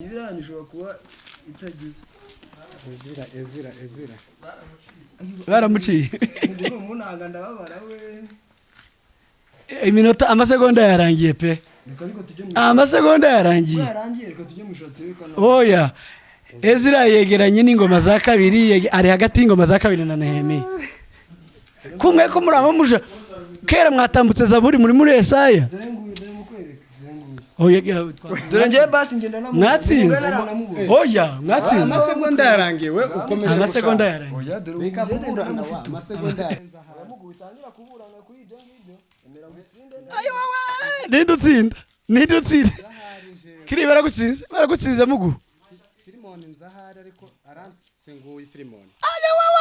Ibirani ishobora kuba itagize. Ezira, Ezira, Ezira. Baramuciye. Ubwo ni umunanga, ndababara we. Iminota, amasegonda yarangiye pe. Reka ariko tujye mu Amasegonda yarangiye. Ubwo yarangiye, reka tujye mu ishoti, reka Oya, Ezira yegeranye n'ingoma za kabiri, ari hagati y'ingoma za kabiri na Nehemiya. Kumwe ko muri abo muja kera mwatambutse Zaburi, muri Esaya. Dore nguyu, dore mukwereke, dore nguyu. Oya, Dore njyewe basi ngenda namubona. Mwatsinze. Oya, mwatsinze. Amasegonda yarangiye, we ukomeje. Amasegonda yarangiye. Oya, dore. Reka kuburana wa, amasegonda yarangiye. Mugu utangira kuburana kuri ibyo ngibyo, emera ngutsinde. Ayo wowe, ninde utsinda? Ninde utsinda? Kiri baragutsinze, baragutsinze mugu. Filimoni nzahari, ariko aransinguye Filimoni. Ayo wowe.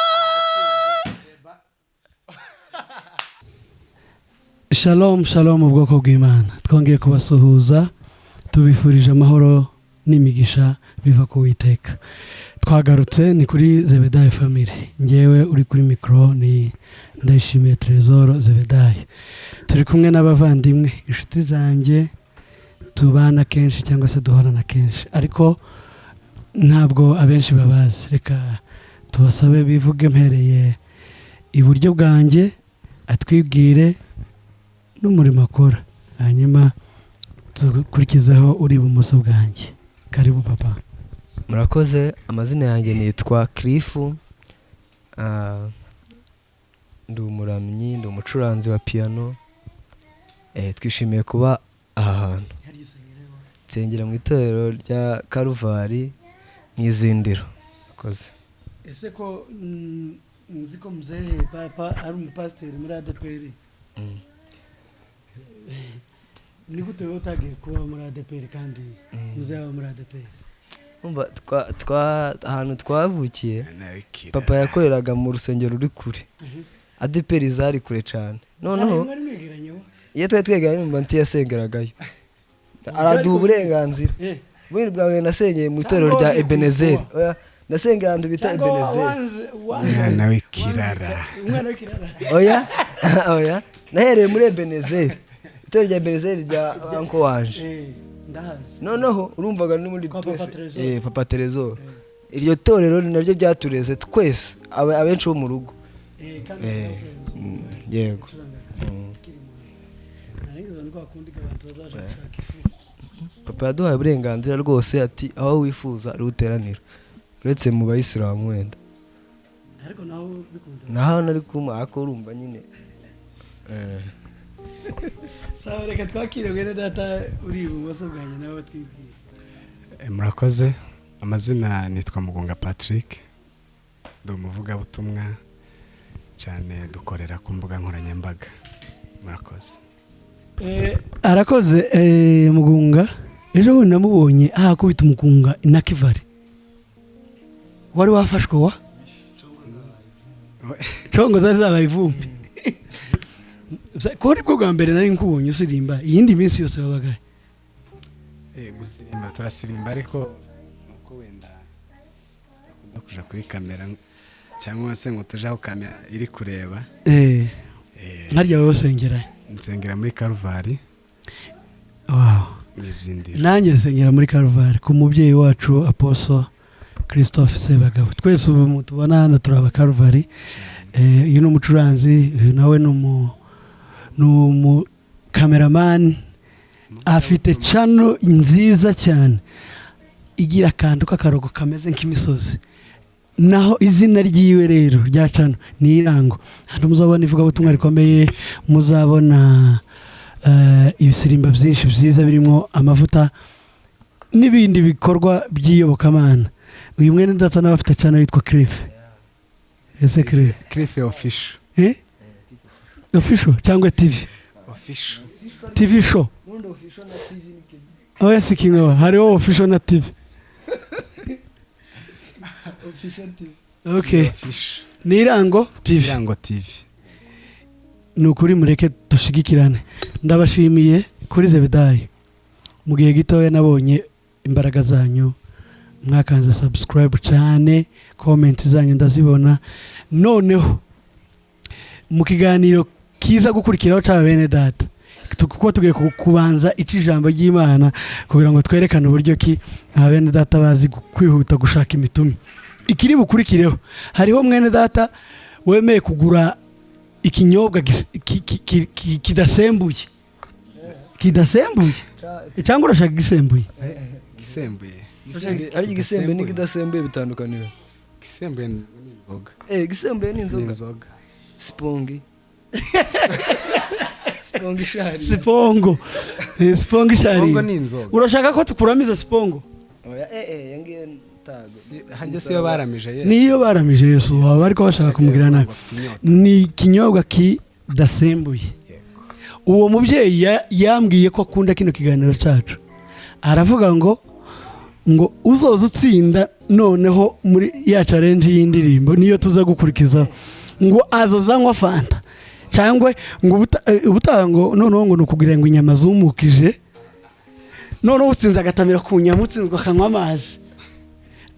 Shalom, shalom, ubwoko bw'Imana. Twongeye kubasuhuza, tubifurije amahoro n'imigisha biva ku Witeka. Twagarutse, ni kuri Zebedayi Family. Ngewe uri kuri mikoro ni Ndayishimiye Trezor Zebedayi. Turi kumwe n'abavandimwe, inshuti zanjye tubana kenshi cyangwa se duhorana kenshi, ariko ntabwo abenshi babazi. Reka tubasabe bivuge. Mpereye iburyo bwanjye, atwibwire n'umurimo akora, hanyuma dukurikizeho uri ibumoso bwanjye. Karibu, papa. Murakoze. Amazina yanjye nitwa Kirifu. Ndi umuramyi, ndi umucuranzi wa piyano. Twishimiye kuba aha hantu. Nsengera mu itorero rya Karuvari mu Izindiro. Murakoze. Ese ko nzi ko muzehe papa ari umupasiteri muri ADPR, ni gute wowe utagiye kuba muri ADPR kandi muzehe aba muri ADPR? Umva, ahantu twavukiye, papa yakoreraga mu rusengero ruri kure. ADPR zari kure cyane. Noneho mwari mwegeranye wo? Iyo twari twegeranye, numva ntiyasengeragayo, araduha uburenganzira. Ubundi bwa mbere nasengeye mu itorero rya Cyangwa Ebenezeri. Oya, nasengeye ahantu bita Cyangwa Ebenezeri. Umwana w'ikirara. Umwana w'ikirara. Oya, oya, nahereye muri Ebenezeri, itorero rya Ebenezeri rya uncle wanje. Ndahazi. Noneho urumvaga n'ubundi Kwa Papa twese Trezor. Papa Trezor. Iryo torero ni naryo ryatureze twese, abenshi bo mu rugo. Kandi Yego. Narengeje ni kwa kundi abantu bazaje gushaka ifu. Papa yaduhaye uburenganzira rwose, ati aho wifuza ari uteranira, uretse mu bayisilamu wenda. Ariko naho bikunze. Naho nari kuma, ariko urumva nyine. Sawa, reka twakire mwene data uri ibumoso bwanjye, nawe twibwire. Murakoze. Amazina nitwa Mugunga Patrick, ndi umuvugabutumwa cyane, dukorera ku mbuga nkoranyambaga. Murakoze. Arakoze. Mugunga, ejo bundi namubonye ahakubita umugunga inakivari wari wafashwe wa congo zari zabaye ivumbi. Ko aribwo bwa mbere nari nkubonye usirimba, iyindi minsi yose wabaga? Gusirimba turasirimba, ariko nuko wenda tudakunda kuja kuri kamera cyangwa se ngo tuje aho kamera iri kureba. Nkarya wowe usengera? Nsengera muri Karuvari mu Izindiro. Nanjye nsengera muri Karuvari ku mubyeyi wacu Apostle Christophe Sebagabo. Twese ubu tubona hano turi aba Karuvari. Uyu ni umucuranzi, uyu nawe ni umukameramani, afite channel nziza cyane igira akantu k'akarogo kameze nk'imisozi. Naho izina ryiwe rero rya channel ni Irango. Hano muzabona ivugabutumwa rikomeye, muzabona ibisirimba byinshi byiza birimo amavuta n'ibindi bikorwa by'iyobokamana. Uyu mwene data nawe afite channel yitwa Cliff. Ese Cliff? Cliff Official. Eh? Official cyangwa TV? Official. TV show. Oya, si kimwe, hariho official na TV. Okay. Official. Ni Irango TV. Irango TV. Ni ukuri, mureke dushigikirane. Ndabashimiye kuri Zebedayi. Mu gihe gitoya nabonye imbaraga zanyu, mwakanze subscribe cyane, comment zanyu ndazibona. Noneho mu kiganiro kiza gukurikiraho cya bene data Kuko tugiye kubanza ica ijambo ry'Imana kugira ngo twerekane uburyo ki bene data bazi kwihuta gushaka imitumi. Ikiri bukurikireho, hariho mwene data wemeye kugura ikinyobwa kidasembuye. Kidasembuye cyangwa urashaka gisembuye? Gisembuye. Ari igisembuye n'ikidasembuye bitandukanira. Gisembuye ni inzoga. Gisembuye ni inzoga. Inzoga. Sipongi. Sipongi ishari. Sipongo. Sipongo ishari. Sipongo ni inzoga. Urashaka ko tukuramiza sipongo? Oya yangiye tago. Hanjye siyo baramije Yesu. Niyo baramije Yesu, baba ariko bashaka kumugira nabi. Ni ikinyobwa kidasembuye. Uwo mubyeyi yambwiye ko akunda kino kiganiro cyacu. Aravuga ngo uzoza utsinda noneho muri ya challenge y'indirimbo niyo tuza gukurikiza, ngo azozanywa fanta cyangwa ngo ubutaha ngo noneho ngo nukugira ngo inyama zumukije, noneho utsinze agatamira ku nyama, utsinzwe akanywa amazi.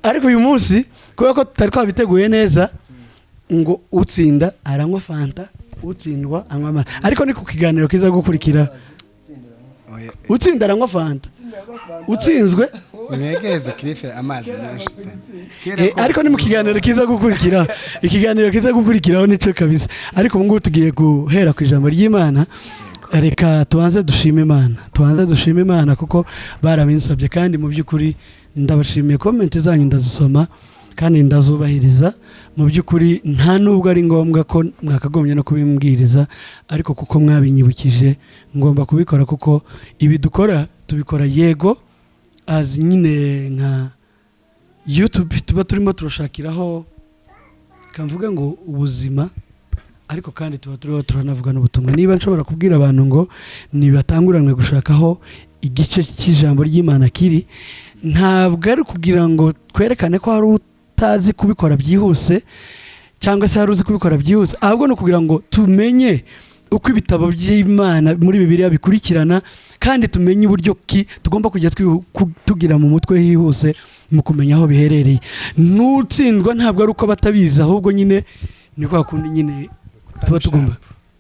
Ariko uyu munsi kubera ko tutari twabiteguye neza, ngo utsinda aranywa fanta, utsindwa anywa amazi. Ariko ni ku kiganiro kiza gukurikira. Utsinda aranywa fanta, utsinzwe mwegereze Kirife amazi menshi. Ariko ni mu kiganiro kiza gukurikira, ikiganiro kiza gukurikiraho nico kabisa. Ariko ubu ngubu tugiye guhera ku ijambo ry'Imana. Reka tubanze dushime Imana, tubanze dushime Imana kuko barabinsabye, kandi mu by'ukuri ndabashimiye. Comment zanyu ndazisoma kandi ndazubahiriza. Mu by'ukuri nta nubwo ari ngombwa ko mwakagombye no kubimbwiriza, ariko kuko mwabinyibukije ngomba kubikora, kuko ibi dukora tubikora yego azi nyine nka YouTube tuba turimo turashakiraho kamvuga ngo ubuzima, ariko kandi tuba turiho turanavuga n'ubutumwa. Niba nshobora kubwira abantu ngo nibatanguranwe gushakaho igice cy'ijambo ry'Imana kiri, ntabwo ari kugira ngo twerekane ko hari utazi kubikora byihuse cyangwa se hari uzi kubikora byihuse, ahubwo ni ukugira ngo tumenye uko ibitabo by'Imana muri Bibiliya bikurikirana, kandi tumenye uburyo ki tugomba kujya tugira mu mutwe hihuse mu kumenya aho biherereye. N'utsindwa ntabwo ari uko batabizi, ahubwo nyine ni kwa kundi nyine tuba tugomba,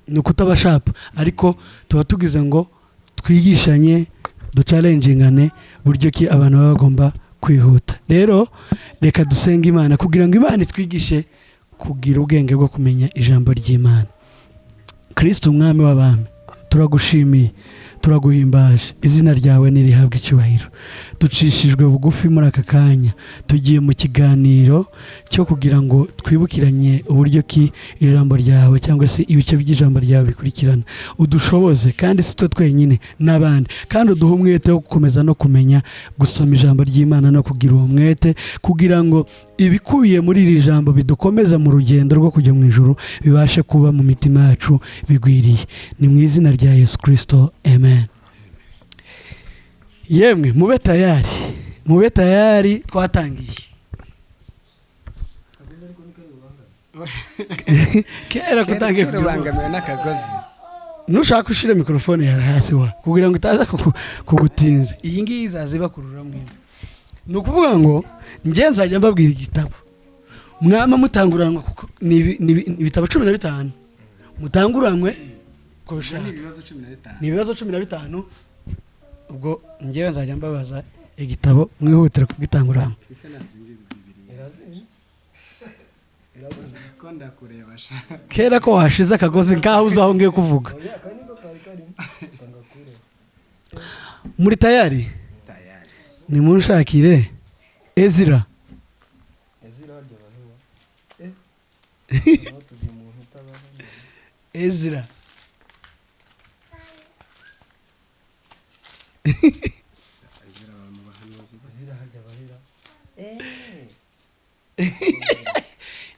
ni ukutaba sharp, ariko tuba tugize ngo twigishanye, duchallengeingane buryo ki abantu baba bagomba kwihuta. Rero reka dusenge Imana kugira ngo Imana itwigishe kugira ubwenge bwo kumenya ijambo ry'Imana. Kristo umwami w'abami, turagushimiye, turaguhimbaje, izina ryawe nirihabwe icyubahiro. Ducishijwe bugufi muri aka kanya, tugiye mu kiganiro cyo kugira ngo twibukiranye uburyo ki ijambo ryawe cyangwa se ibice by'ijambo ryawe bikurikirana. Udushoboze kandi si twe twenyine n'abandi, kandi uduhe umwete wo gukomeza no kumenya gusoma ijambo ry'Imana no kugira uwo mwete, kugira ngo ibikubiye muri iri jambo bidukomeza mu rugendo rwo kujya mu ijuru bibashe kuba mu mitima yacu bigwiriye. Ni mu izina rya Yesu Kristo, amen. Yemwe mube tayari, mube tayari, twatangiye. Kera kutangiye kubangamiwe n'akagozi. Nushaka ushire mikrofone yawe hasi wa kugira ngo itaza kugutinza. Iyi ngiyi izaza ibakurura mwembi. Ni ukuvuga ngo njye nzajya mbabwira igitabo, mwama mutanguranwa, kuko ni ibitabo 15 mutanguranwe kubishaka. Ni ibibazo 15. Ubwo njyewe nzajya mbabaza igitabo mwihutira kugitangurana. Kera ko washize akagozi nkaho uzaho ngiye kuvuga. Muri tayari? Nimunshakire Ezira. Ezira.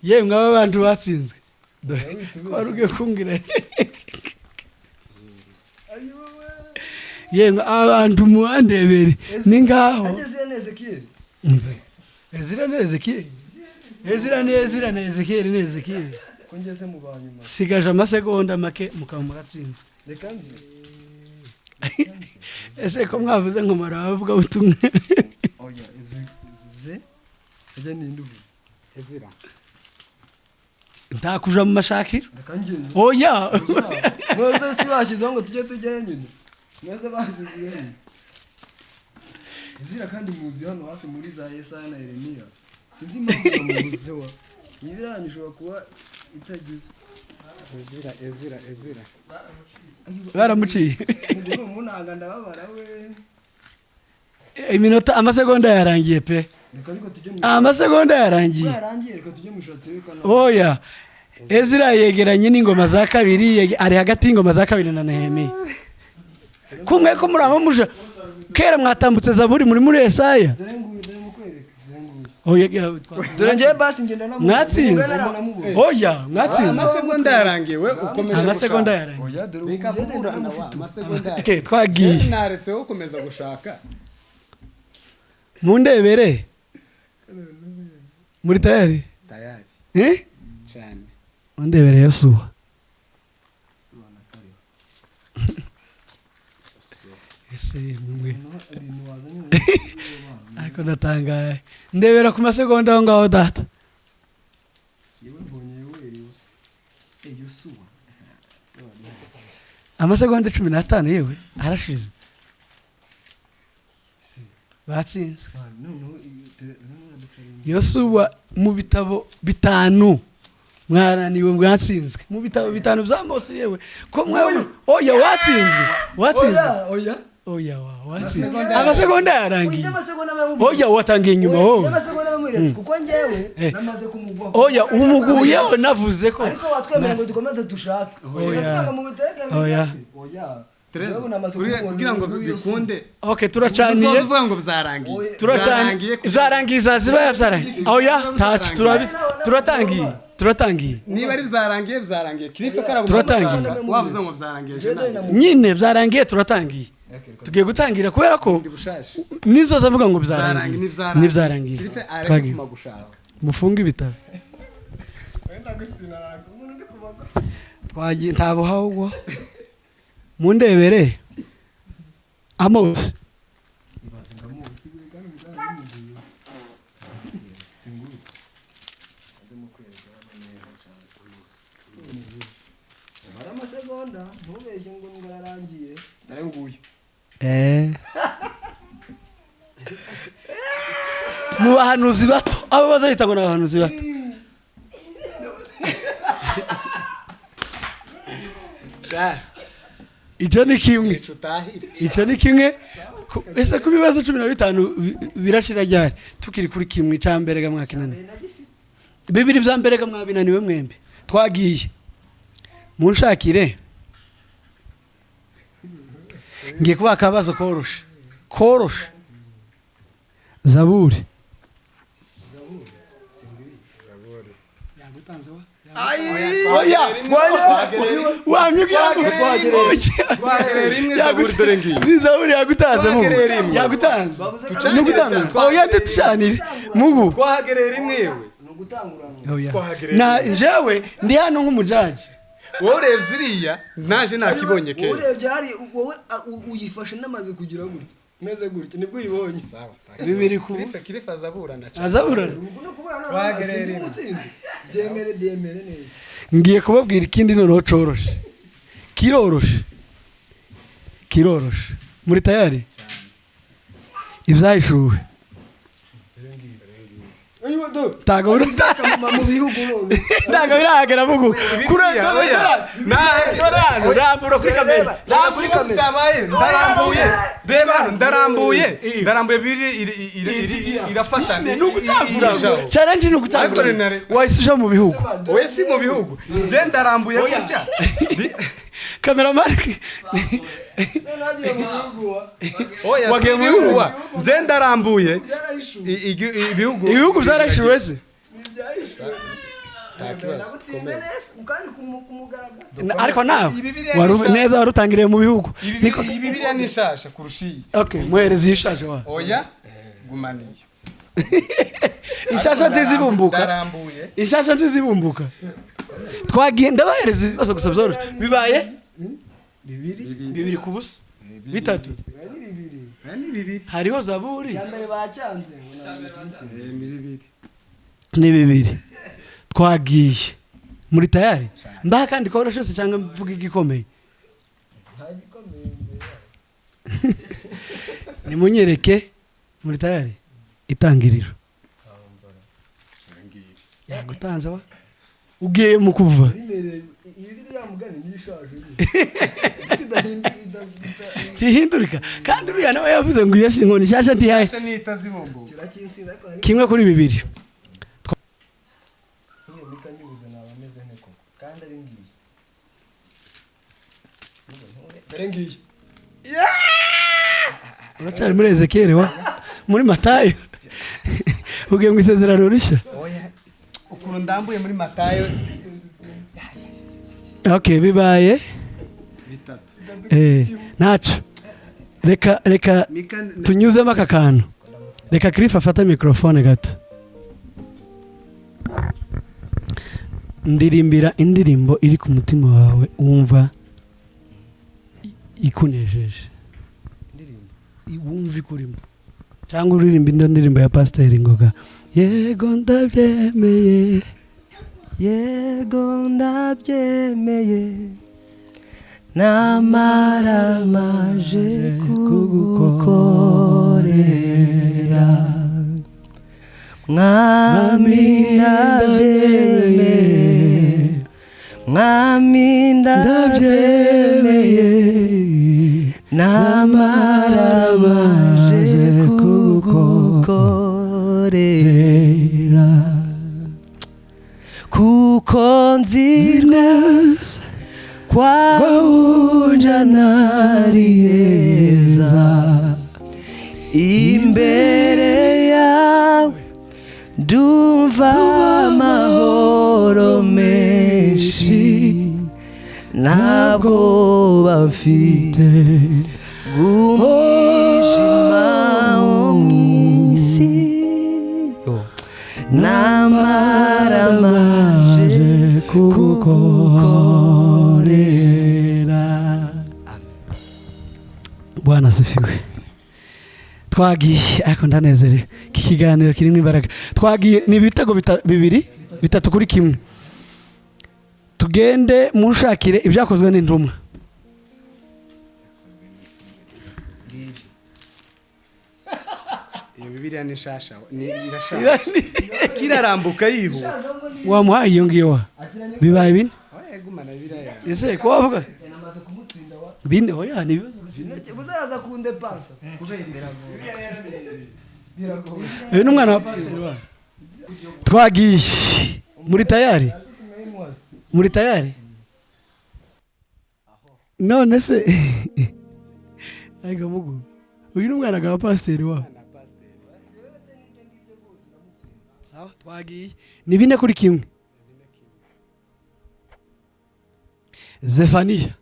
Ye mwaba bantu batsinzwe. Waruge kungira. Ye abantu muandebere ni ngaho. Ezira na Ezekiel. Ezira ni Ezira na Ezekiel ni Ezekiel. Kongeze mu banyuma. Sigaje amasegonda make mukaba muratsinzwe. Reka nzi. Ese ko mwavuze ngo maravuga utumwe. Oya, eze. Eze ni nduvu. Ezira. Ntakuja mu mashakiro. Oya. Mwese si bashyizeho ngo tujye tujyayo nyine. Mwese bashyizeho. Ezira kandi muzi hano hafi muri za Yesaya na Yeremiya. Sinzi impamvu bamubuzeho. Nyibirani ishobora kuba itagize. Ezira. Baramuciye. Ngo umunanga ndababara we. Iminota amasegonda yarangiye pe. Amasegonda yarangiye. Oya. Ezira yegeranye n'ingoma za kabiri, ari hagati y'ingoma za kabiri na Nehemiya. Kumwe ko muraba muje kera mwatambutse Zaburi muri Yesaya. Oya dore ngiye basi ngenda namubona. Mwatsinze. Oya, mwatsinze. Amasegonda yarangiye we ukomeje. Amasegonda yarangiye. Oya dore ubu amasegonda. Okay, twagiye. Naretse wo komeza gushaka. Mundebere. Muri tayari? Tayari. Eh? Cyane. Mundebere Yosuwa. Ese mwe. Ariko ndatangaye. Ndebera ku masegonda aho ngaho data. Yewe mbonye yewe Yosuwa. Amasegonda 15 yewe arashize. Batsinzwe. Yosuwa mu bitabo 5 mwaraniwe mwatsinzwe mu bitabo 5 bya Mose yewe ko mwe oya watsinzwe oya oya watsinzwe amasegonda yarangiye oya watangiye inyuma wowe amasegonda bamweretse kuko njyewe namaze kumugwa oya umuguyeho navuze ko ariko watwemera ngo dukomeze dushake oya oya oya kugira ngo bikunde. Okay, turacaniye. Uzovuga ngo byarangiye. Turacaniye. Byarangiye zaziba byarangiye. Oya, tacu turatangiye. Niba ari byarangiye byarangiye. Kirife karaguma. Turatangiye. Wavuze ngo byarangiye nyine byarangiye turatangiye. Tugiye gutangira kubera ko nizoza mvuga ngo byarangiye. Ni byarangiye. Kirife areka gushaka. Mufunge ibitabo. Twagiye ntabuhawugwa. Mundebere Amos. Mu bahanuzi bato abo bazahita ngo n'abahanuzi bato. Icyo ni kimwe. Icyo ni kimwe. Ese ku bibazo 15 birashira ryari tukiri kuri kimwe cya mbere ga mwakinane. Bibiri bya mbere ga mwabinaniwe mwembe. Twagiye. Munshakire. Ngiye kuba akabazo koroshe. Koroshe. Zaburi. Yagutanze wa? Oya, twagereye rimwe Zaburi dore ngiyi. Zaburi yagutanze mugu. Yagutanze. Nugutanze. Oya tutushanire. Mugu. Twahagereye rimwe yewe. Oya. Na njewe ndi hano nk'umujaji. Wowe urebye iriya naje nakibonye kera. Urebye hari wowe uyifashe namaze kugira gutya. Meze gutya nibwo uyibonye. Sawa. Bibiri ku Kirife azaburana. Azaburana. Twagereye rimwe. Byemere byemere neza. Ngiye kubabwira ikindi noneho coroshe. Kiroroshe. Kiroroshe. Muri tayari? Ibyahishuwe. Ntago mu bihugu none. Ntago birahagera mugu. Kureza na rambura kuri kamera. Rambura kuri kamera. Ndarambuye. Reba hano ndarambuye. Ndarambuye biri irafatana. Nugutangura. Challenge nugutangura. Wahise mu bihugu. Oye si mu bihugu. Nje ndarambuye gutya. Cameraman. Oya wagiye mu bihugu. Nje ndarambuye. Ibihugu. Ibihugu byarashiwe se. Ariko nawe neza warutangiriye mu bihugu. Niko Bibiliya ni shasha kurusha iyi. Okay, muhereze ishasha wa. Oya gumaniyo. Ishasha ntizibumbuka. Ndarambuye. Ishasha ntizibumbuka. Twagiye ndabahereza ibibazo gusa byoroshye. Bibaye bibiri ku busa. Bitatu. Ni bibiri. Hariho Zaburi. Cyambere bacyanze ni bibiri. Ni bibiri. Twagiye. Muri tayari? Mbaha kandi koroshe se cyangwa mvuga igikomeye? Nimunyereke. Muri tayari? Itangiriro. Yagutanze wa? Ugiye mu kuva. Tihindurika. Kandi uriya nawe yavuze ngo iyashe inkoni nshasha ntihaye. Kimwe kuri bibiri. Uracari muri Ezekiel wa? Muri Matayo. Ugiye mu isezerano rishya. Ukuntu ndambuye muri Matayo. Okay, bibaye bitatu. Nacho. Reka tunyuzemo aka kantu. Reka Cliff afate microphone gato. Ndirimbira indirimbo iri ku mutima wawe wumva ikunejeje. Indirimbo wumva ikurimo. Cyangwa uririmba indi ndirimbo ya Pasteur Ngoga. Yego ndabyemeye. Yego ndabyemeye. Namaramaje kugukorera. Mwami ndabyemeye. Mwami ndabyemeye. Namaramaje kugukorera. Kuko nzi neza kwahunjana heza imbere yawe ndumva amahoro menshi ntabwo bamfite bw'umwijima wo mu isi namaramaje kugukorera. Bwana asifiwe. Twagiye ariko ndanezere iki kiganiro kirimo imbaraga. Twagiye ni ibitego bibiri bitatu kuri kimwe. Tugende munshakire ibyakozwe n'intumwa. Iyo Bibiliya ni shasha ni irashaje. Kirarambuka yihuta. Wamuhaye iyo ngiyo wa? Bibaye bine? Oya gumana Bibiliya yawe. Ese ko wavuga? Bine oya ni ibibazo. Uzaza kundepansa. Uyu ni umwana wa pastor wa. Twagiye. Muri tayari? Muri tayari? None se ariko mugu. Uyu ni umwana wa pastor wa. Sawa twagiye. Ni bine kuri kimwe. Zefania.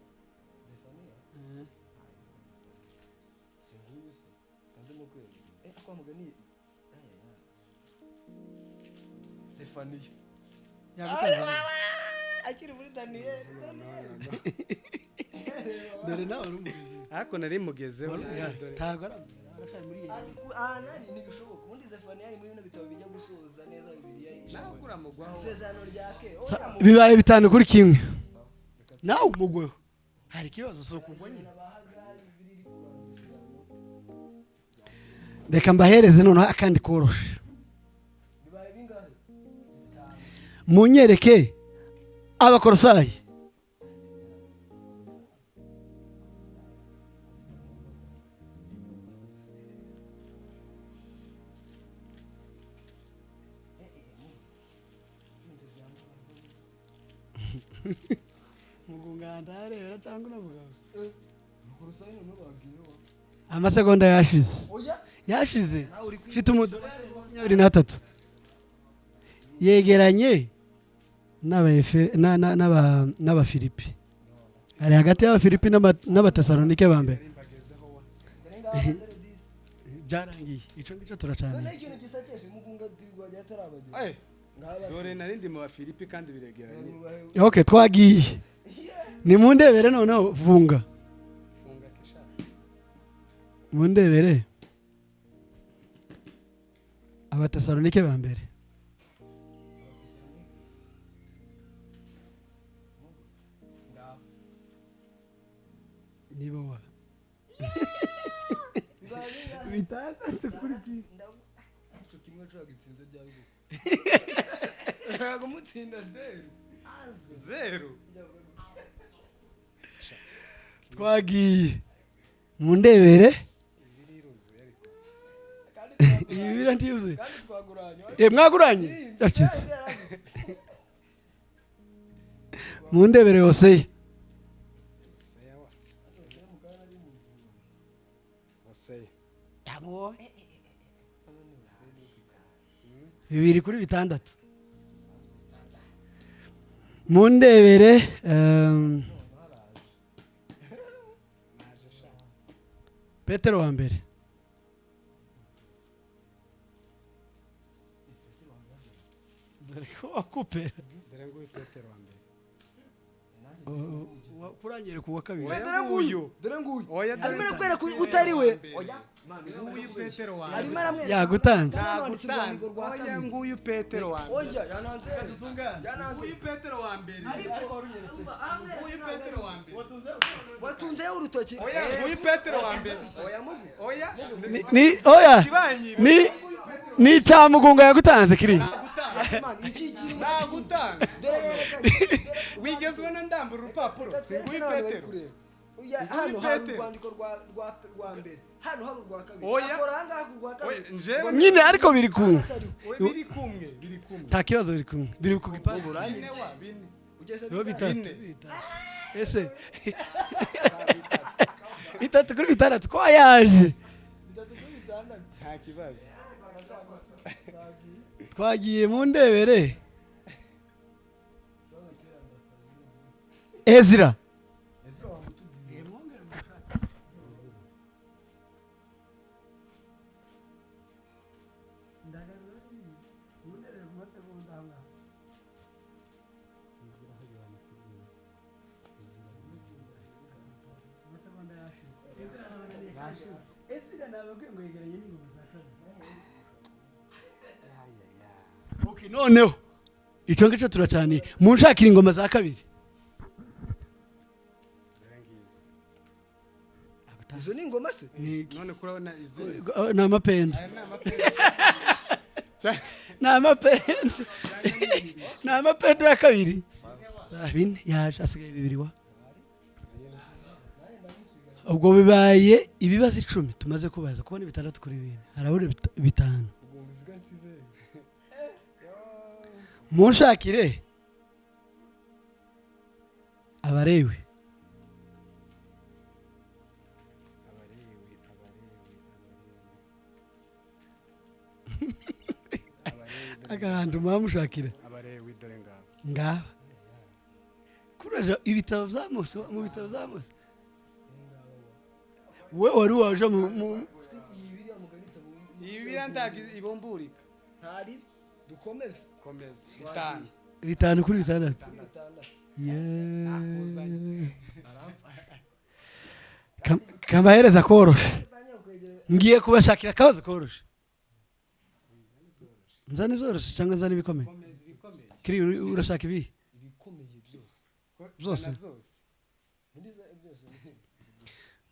Akiri muri Daniel. Dore nawe urumugeze. Ariko nari mugezeho. Ntago ari nibishoboka. Ubundi Zefania ari muri bino bitabo bijya gusoza neza Bibiliya. Nawe kuramugwaho. Isezerano rya ke. Bibaye bitanu kuri kimwe. Nawe umugweho. Hari ikibazo so kugwa nyine. Reka mbahereze noneho akandi koroshe. Munyereke Abakorosayi. Mugunganda arebera cyangwa unavuga? Amasegonda yashize. Yashize. Mfite umudore 23. Yegeranye n'Abafilipi. Ari hagati y'Abafilipi n'Abatesalonike ba mbere. Byarangiye. Ico ngico turacanira. Dore narindi mu Bafilipi kandi biregeranye. Okay, twagiye. Ni mundebere noneho vunga. Funga kesha. Mundebere. Abatesalonike ba mbere. Bitandatu kuri kimwe. Ico kimwe cyo gitsinze bya bigo. Ntabwo mutsinda 0 0. Twagiye mu ndebere, iyi bibiri ntiyuzuye. Kandi twaguranye. Mwaguranye yacitse mu ndebere yose. Hoseya wa Hoseya. 2 kuri 6 mu ndebere. Petero wa mbere. Dore ko wakupera. Dore nguyu Petero wa mbere. Kurangire ku wa kabiri. Oya, Dore nguyu, dore nguyu. Oya, dore Arimo arakwereka utari we. Oya. Nguyu Petero wa mbere. Arimo aramwereka. Yagutanze. Nagutanze. Oya, nguyu Petero wa mbere. Oya, yananze, yananze. Nguyu Petero wa mbere. Nguyu Petero wa mbere. Watunzeyo urutoki. Oya, nguyu Petero wa mbere. Oya, mugu. Oya. Ni oya. Kibanyi. Ni cyamugunga yagutanze kiri. Nagutanze. Iki iki. Nagutanze. Dore yerekanye. Wigeze ubona ndambura urupapuro? Si nguyu Petero. Oya, hano hari Petero. urwandiko rwa mbere, hano hari urwa kabiri. Oya. Akora ahangaha ku rwa Oya, kabiri. njewe. Nyine ariko biri kumwe. Oya, biri kumwe, biri kumwe. Nta kibazo, biri kumwe, biri ku gipande. Bine wa bine. Ugeze Biba bitatu. Bine. Bitatu ese, 3 kuri 6 ko yaje. 3 kuri 6. Nta kibazo. Twagiye mu ndebere Ezira. Ezra wamutubwiye. Okay, noneho icyo ngicyo turacaniye, munshakira ingoma za kabiri. Dore ngizi. Izo ni ingoma se? None kurabona izi? Ni amapenda. Aya ni amapenda. Ni amapenda, ni amapenda ya kabiri. Saa bine yaje, asigaye bibiri wa. Ubwo bibaye ibibazo 10 tumaze kubaza, kubona 6 kuri 4, harabura 5. Munshakire Abarewe. Abarewi, Abarewi, Abarewi. Agahantu muhamushakira. Abarewi, dore ngabo. Ngaba kuraja ibitabo bya Mose, mu bitabo bya Mose we wari waje mu Iyi biriya ntabwo ibumburika. Ntari dukomeze. Komeza, 5. 5 kuri 6. Kuri 6. Yeah. Kambahereza koroshe, ngiye kubashakira akabazo koroshe. Nzana ibyoroshe cyangwa nzana ibikomeye? Komeza, ibikomeye. Kiri urashaka ibihe? Ibikomeye byose. Byose. Zana byose. Muri byose.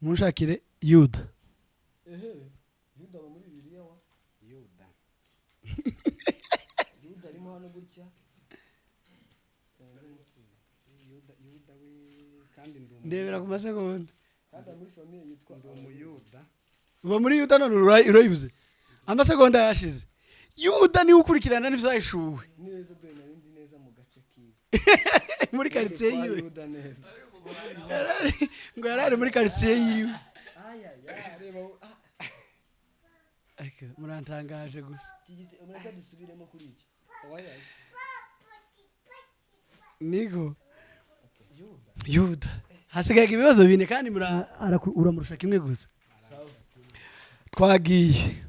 Munshakire Yuda. Ehe, Yuda aba muri Bibiliya wa. Yuda. Yuda arimo hano gutya. Yuda, Yuda we, kandi ndi Ndebera ku masegonda. Kandi ari muri famille yitwa Ndi umuyuda. Uba muri Yuda none urayibuze, amasegonda yashize. Yuda niwe ukurikirana n'ibyahishuwe. Neza, dore narindi neza mu gace kiwe. Muri karitsiye Kwa yiwe. Yuda neza. Ngo yarari muri karitsiye yiwe. Aya ya, reba ah. Ariko murantangaje gusa. Iki mureke dusubiremo kuri iki. Oya. Niko Yuda hasigaye ibibazo bine kandi uramurusha kimwe gusa. Sawa. Twagiye,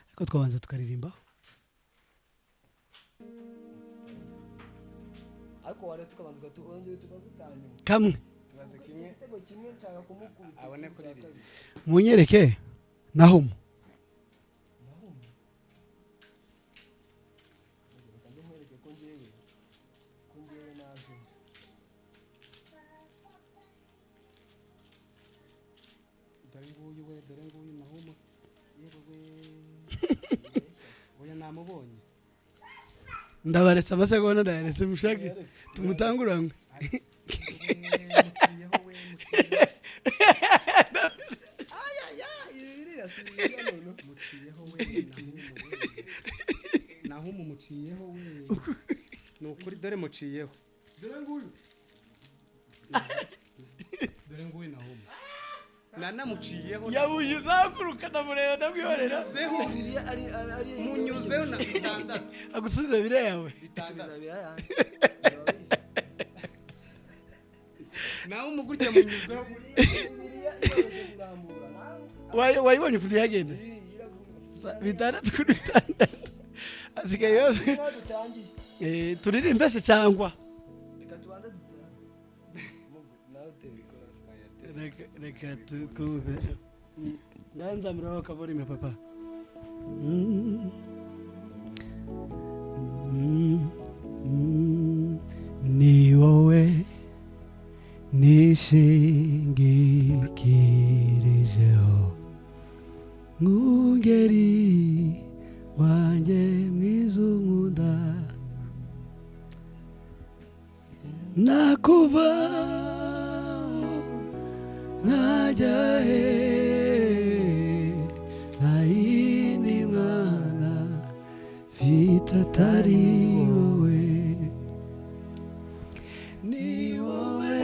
ariko twabanza tukaririmba. Ariko waretse ukabanza ongera utubaze ka nyuma. Kamwe. Tubaze Kuko kimwe. igitego kimwe nshaka kumukubita. Abone Ikindi cya kuririmba. kabiri. Munyereke Nahumu. Nahumu. Reka nze nkwereke ko njyewe naje. Dore nguyu we, dore nguyu Nahumu. Yewe we, oya, namubonye. Ndabaretse amasegonda, ndayaretse, mushake tumutanguranwe. Muciyeho we, muciyeho. Muciyeho we, Nahumu we, Nahumu, muciyeho we, ni ukuri, dore muciyeho. Dore nguyu. Dore nguyu Nahumu, nanamuciyeho. Yabuye uzahaguruka, ndamureba, ndamwihorera. Munyuzeho. Bibiliya ari Munyuzeho na bitandatu. Agusubiza biriya yawe. Bitandatu. Bibiliya yanjye. Nawe umugurya, munyuzeho. Bibiliya yoroshye kurambura nawe. Wayibonye ukuntu yagenda? 6 kuri 6 asigaye yose. Niho dutangiye. Turirimbe se cyangwa? Reka tubanze dutangire, nawe utera ikorasi. Reka twumve nyanzamuraho kaburime papa. Ni wowe nishingikirijeho, mwungeri wanjye mwiza unkunda. Nakuva najya he? Nta yindi mana mfite atari wowe. Ni wowe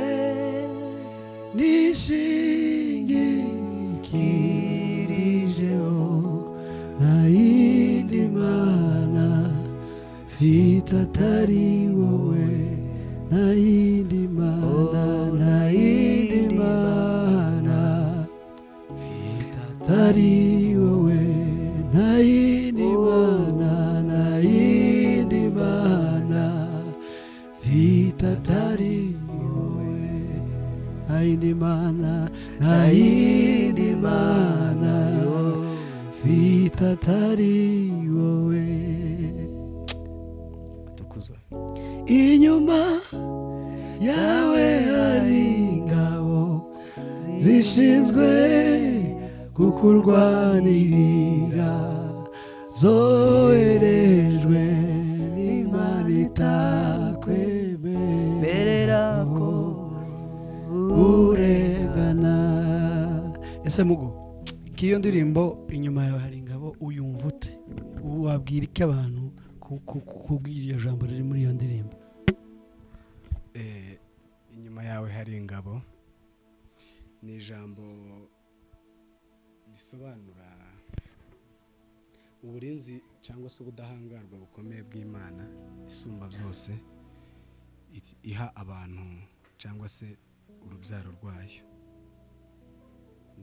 nishingikirijeho, nta yindi mana mfite atari wowe, nta yindi mana, nta yindi mana mfite atari wowe, nta yindi mana, nta yindi mana mfite atari wowe, nta yindi mana, nta yindi mana mfite atari wowe. Tukuzwe. Inyuma yawe hari ingabo zishinzwe kukurwanirira, zoherejwe n'Imana Merera itakwemerera ko urengana. Ese mugo k'iyo ndirimbo "Inyuma yawe hari ingabo" uyumva ute? Wabwira iki abantu kubwira iryo jambo riri muri iyo ndirimbo? Inyuma yawe hari ingabo ni ijambo risobanura uburinzi cyangwa se ubudahangarwa bukomeye bw'Imana isumba byose iha abantu cyangwa se urubyaro rwayo.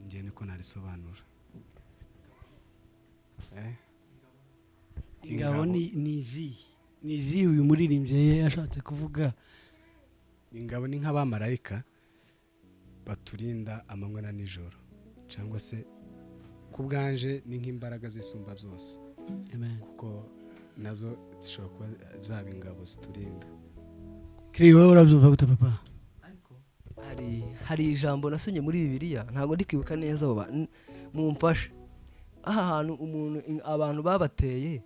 Njye niko narisobanura. Ingabo ni izihe? Ni izihe uyu muririmbyi ye yashatse kuvuga? Ingabo ni nk'abamarayika baturinda amanywa na nijoro, cyangwa se ku bwanje ni nk'imbaraga zisumba byose. Amen. Kuko nazo zishobora kuba zaba ingabo ziturinda. Kiri, wowe urabyumva gute papa? Ariko hari ijambo nasomye muri Bibiliya, ntabwo ndi kwibuka neza, abo mumfashe aha hantu umuntu abantu babateye,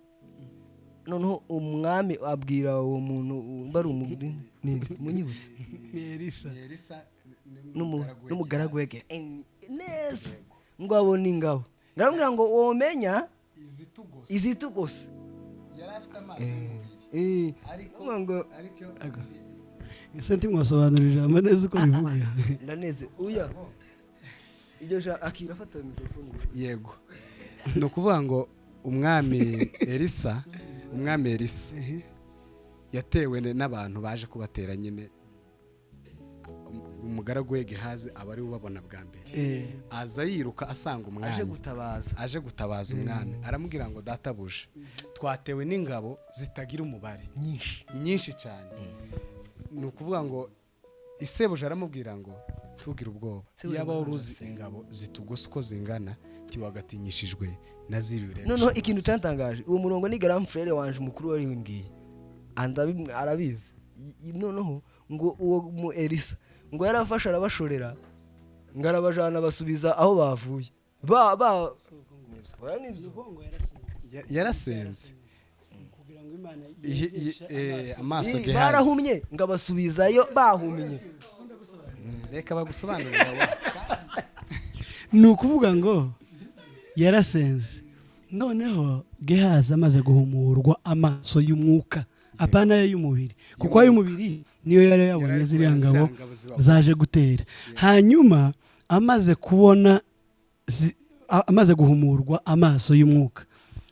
noneho umwami abwira uwo muntu mba ari munyibutse. Ni Elisa. N'umugaragu we neza, ngo abone ingabo, ndaramubwira ngo womenya izitugose. Yari afite amaso y'umubiri. Ariko ngo ariko Ese ntimwasobanura ijambo neza uko bivuga? Ndaneze uya iryo akira afata mikorofone. Yego, ni ukuvuga ngo umwami Elisa yatewe n'abantu baje kubatera nyine. Umugaragu we Gehazi aba ari we ubabona bwa mbere. Aza yiruka asanga aje umwami gutabaza. Aje gutabaza umwami, aramubwira ngo: "Databuja, twatewe n'ingabo zitagira umubare." Nyinshi. Nyinshi cyane. Ni ukuvuga ngo isebuja aramubwira ngo: "Ntugire ubwoba." Sebuja. Yaba wari uzi ingabo zitugose uko zingana, ntiwagatinyishijwe na ziriya urebesha Noneho ikintu amaso. cyantangaje, uwo murongo ni grand frère wanje mukuru wari wimbwiye, arabizi. Noneho ngo uwo mu Elisa ngo yarafashe arabashorera. Ngo arabajana basubiza aho bavuye. Ba ba Oya, nibyo. Yarasenze kugira ngo Imana amaso Ih, Gehazi. Barahumye, ngo abasubizayo bahumye. Reka bagusobanurira wa. Ni ukuvuga ngo yarasenze, noneho Gehazi amaze guhumurwa amaso y'umwuka, apana ayo y'umubiri, kuko ay'umubiri niyo yari yabonye Yari ziriya kubona ngabo ziriya ngabo zibagose. zaje gutera. Hanyuma amaze kubona amaze guhumurwa amaso y'umwuka,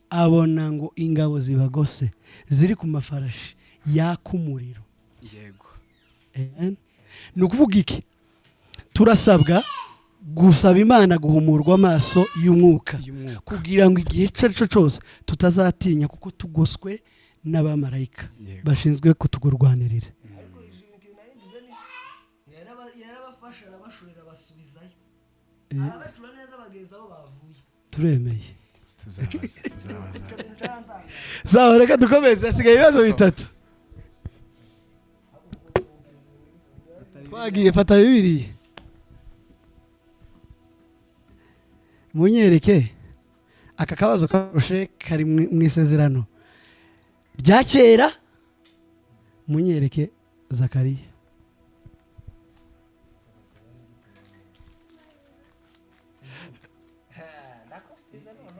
abona ngo ingabo zibagose ziri ku mafarashi yaka umuriro. Amen. Ni ukuvuga iki? Turasabwa gusaba Imana guhumurwa amaso y'umwuka y'umwuka, kugira ngo igihe icyo ari cyo cyose tutazatinya, kuko tugoswe n'abamarayika bashinzwe kuturwanirira. Ariko ikintu naringize ni iki? Yarabafashe, arabashorera, abasubizayo, arabacura neza, bageza aho bavuye. Turemeye. Tuzabaza, tuzabaza. Icyo bintu cyarantangaje. Sawa, reka dukomeze, hasigaye ibibazo So. bitatu. Twagiye, fata bibiri, munyereke aka kabazo karushe kari mu isezerano rya kera. Munyereke Zakariya.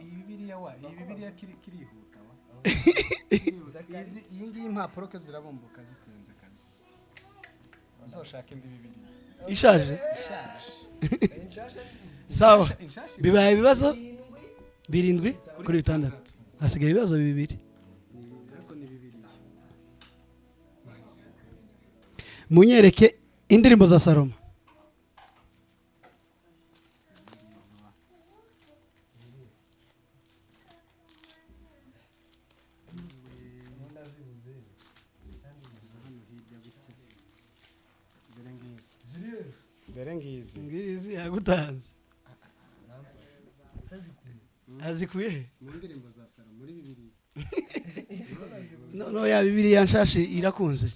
Iyi Bibiliya wa, iyi Bibiliya kirihuta wa. Iyi ngiyi impapuro ko zirabumbuka zitinze kabisa. Uzoshaka indi Bibiliya. Ishaje. Ishaje. Sawa. Inshasha. Bibaye ibibazo 7 kuri 6, hasigaye ibibazo bibiri. Ariko ni Bibiliya. Munyereke Indirimbo za Salomo. Hano hirya gutya. Dore ngizi. Dore ngizi. Ngizi yagutanze, azikuye he? Mu Ndirimbo za Salomo muri Bibiliya. Noneho ya Bibiliya nshashi irakunze.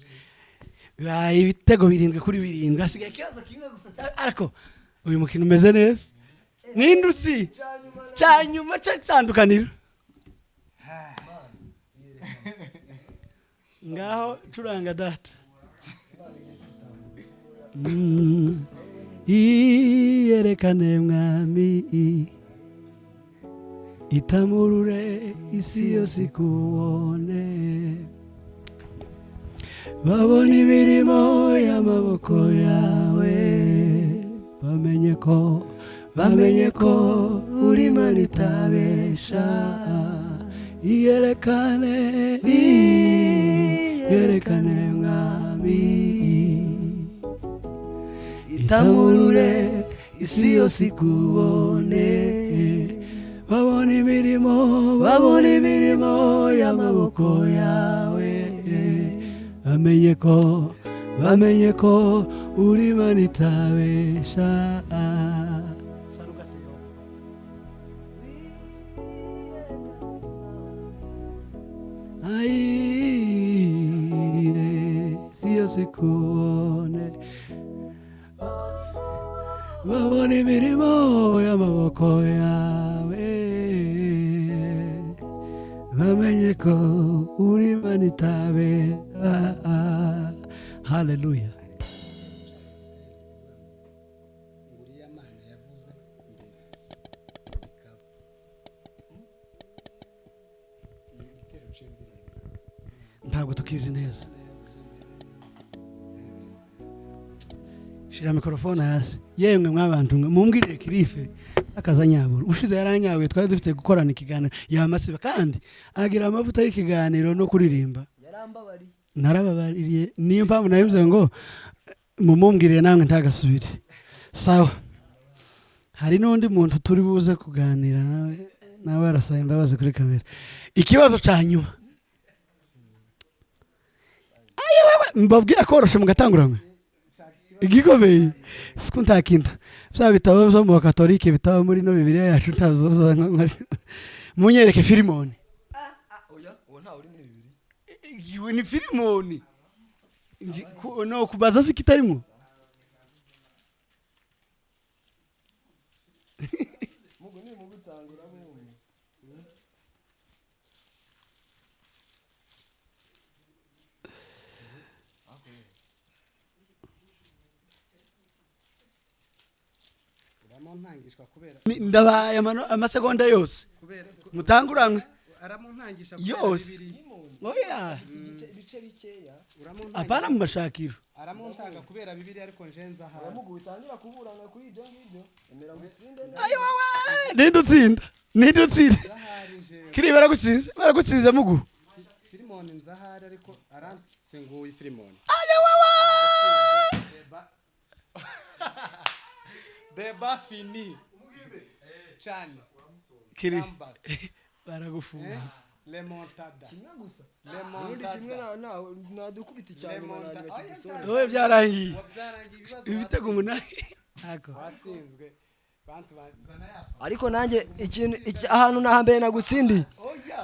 Bibaye ibitego 7 kuri 7, hasigaye ikibazo kimwe gusa ariko uyu mukino umeze neza. N'indusi cya nyuma cy'itandukaniro. Ngaho curanga data. Iyerekane mwami, itamurure isi yose ikubone, babona imirimo y'amaboko yawe, bamenye ko uri Imana itabesha. Iyerekane, iyerekane mwami, itamurure isi yose ikubone, babona imirimo y'amaboko yawe, bamenye ko uri Imana itabesha. Ayi, isi yose ikubone, babona imirimo y'amaboko yawe, bamenye ko uri Imana itabera. Haleluya. Nguriya Mana yavuze mbere bikaba. Iyo gitero c'indirimbo. Ntabwo tukizi neza. Shira mikorofone hasi. Yemwe mwabantu mwe, mumbwirire kirife akazanyabura. Ushize yaranyabuye, twari dufite gukorana ikiganiro, yamasiba, kandi agira amavuta y'ikiganiro no kuririmba. Yarambabariye. Narababariye, niyo mpamvu nabivuze ngo mumumbwirire namwe ntagasubire. Sawa, hari n'undi muntu turi buze kuganira nawe, nawe arasaba imbabazi kuri kamera. Ikibazo cya nyuma. Ayewewe, mbabwira koroshe mugatanguranwe igikomeye, siko nta kintu bya bitabo byo mu bakatolike bitaba muri no Bibiliya yacu ntazo. Munyereke Filimoni. Oya, uwo ntawe uri muri bibiri. Iwe ni Filimoni. No kubaza se kitarimo. Mugu ni mugutanga urabumva. Uramuntangishwa kubera Ndabaye amasegonda yose kubera mutanguranwe aramuntangisha kubera yose. Bibiliya. Oya, Ibice bikeya. apana mu mashakiro. Aramuntanga kubera Bibiliya, ariko njenza Oya ahari. mugu, witangira kuburana kuri ibyo ngibyo, emera ngo utsinde. Ayo wowe, ninde utsinda? Ninde utsinda? Nzahari njewe. Kiri baragutsinze, baragutsinze mugu. Filimoni nzahari, ariko aransinguye Filimoni. Ayo wowe. Deba fini cyane. Kiri Comeback. baragufunga. Remontada. Kimwe gusa ubundi kimwe. Remontada. Nadukubita icya nyuma na nyuma kidusoza. Wowe byarangiye. Wabyarangiye ibibazo. Ibitego 8 ntako. Watsinzwe bantu bazana yafa. Ariko nanjye ikintu ahantu nahambere nagutsindiye,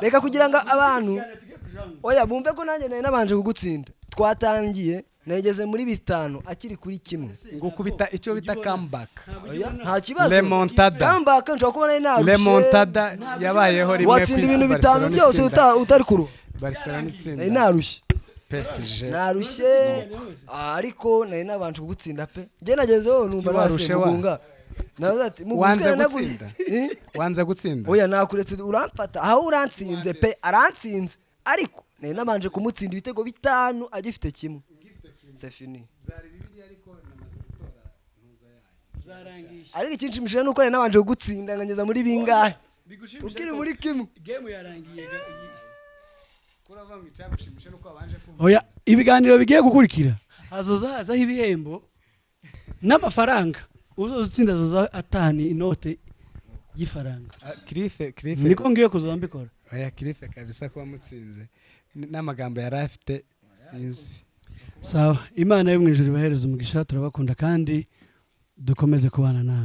reka kugira ngo abantu oya bumve ko nanjye nari nabanje kugutsinda. Twatangiye nageze muri 5 akiri kuri kimwe. Ngo kubita icyo bita comeback. Oya, nta kibazo. Remontada. Comeback nshobora kuba nari narushye. Remontada yabayeho rimwe ku Watsinda isi. ibintu 5 Barcelona byose itsinda utari kuruha. Barcelona Nari itsinda narushye. PSG. Narushye, ariko nari nabanje kugutsinda pe. Njye nagezeho numva Tiwarushe wa. nasemugunga navuze ati Wanze muguswe. gutsinda? Wanze gutsinda? Oya, nakuretse uramfata aho urantsinze pe, arantsinze, ariko nari nabanje kumutsinda ibitego 5 agifite kimwe, c'est fini. Byari Bibiliya, ariko namaze gutora ntuza yayo. Ariko ikinshimishije ni uko nari nabanje kugutsinda nkageza muri bingahe ukiri muri kimwe. Game yarangiye. Kuravuga ngo icyagushimisha nuko wabanje kumva. Oya, ibiganiro bigiye gukurikira hazoza hazaho ibihembo n'amafaranga. Uzoza utsinda azoza atahana inote y'ifaranga. Kirife, Kirife. Niko ngiye kuzoza mbikora. Oya Kirife, kabisa kuba mutsinze n'amagambo yari afite sinzi. Sawa, Imana yo mu ijuru ibahereze umugisha. Turabakunda kandi dukomeze kubana nawe.